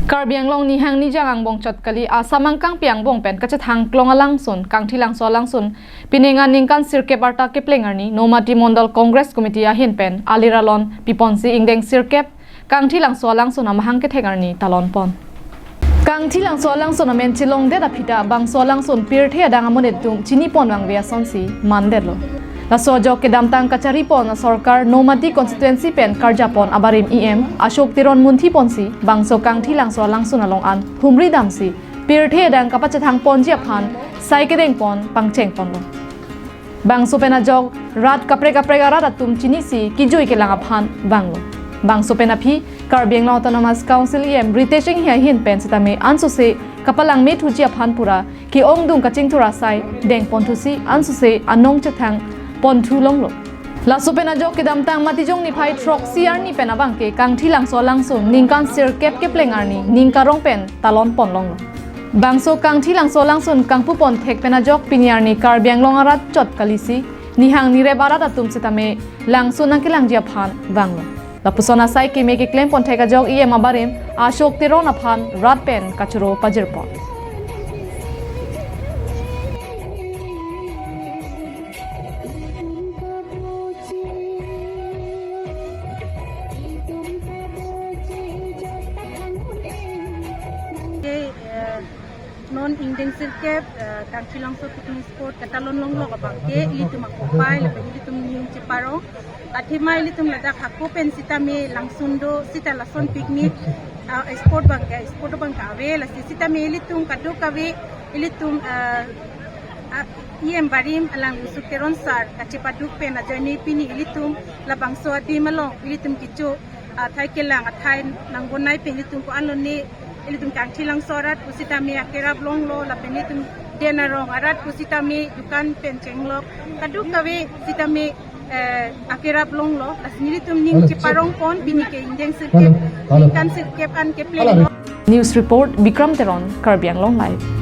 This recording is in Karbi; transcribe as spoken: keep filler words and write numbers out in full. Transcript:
Karbi Anglong nihang nijang angbong chot kali, asamang kangpi angbong pen kachethang klong alangsun, Kangthilangso alangsun, pining aningkan sirkep arta kepleng arni, Nomati Mondol Congress Committee ahin pen alir alon piponsi ingdeng sirkep, Kangthilangso alangsun amahang kethek arni talon pon. Kangthilangso alangsun amen chelongdet aphi ta bangso alangsun pirthe adang amonit atum chini pon vangve asonsi mandetlo. Laso ajok kedamtang kachari pon asorkar Nomati constituency pen karja pon abarim E M Ashok Teron munthi ponsi bangso Kangthilangso alangsun along an humri damsi pirthe adang kapachethang ponji aphan sai kedeng pon pangcheng ponlo. Bangso pen ajok rat kaprek kaprek arat atum chinisi kejui kelang aphan vanglo. Bangso pen aphi Karbi Anglong Autonomous Council E M Ritesh Enghi ahin pen sitame ansose kapalang me thuji aphan pura ke-ongdung kachingthur asai deng pon thusi ansose anong chethang pon thu longlo. Laso pen ajok kedamtang Matijong niphai throksi arni pen abangke Kangthilangso alangsun ningkan sirkep kepleng arni ning karong pen talon pon longlo. Bangso Kangthilangso alangsun kangpu pon thek pen ajok pini arni Karbi Anglong arat chot kalisi nihang nirep arat atum sitame langsun nangkelangji aphan vanglo. Lapuson asai keme keklem pon thek ajok E M abarim Ashok Teron aphan rat pen kachoro pajir pon. Ke, eh, non ingdeng sirkep, eh, Kangthilangso picnic spot katalon longlok abangke ilitum akopai lapen ilitum ning cheparong. Athema ilitum ladak hako pen sitame langsun do sita lason picnic, ah, spot abangke, spot abangke ave, lasi sitame ilitum kadokave ilitum, ah, ah, E M barim alangli Ashok Teron sir kachepaduk pen ajoine pini ilitum labangso adim along ilitum kecho, ah, athai kelang athai nangbonai pen ilitum ko alone ilitum Kangthilangso arat pusitame akerap longlo lapen ilitum Den Arong arat pusitame dukan pen chenglok kadokave sitame, eh, akerap longlo, lasi nelitum ning cheparong pon pini ke ingdeng sirkep, ningkan sirkep an kepleng lo. News report, Bikram Teron, Karbi Anglong Live.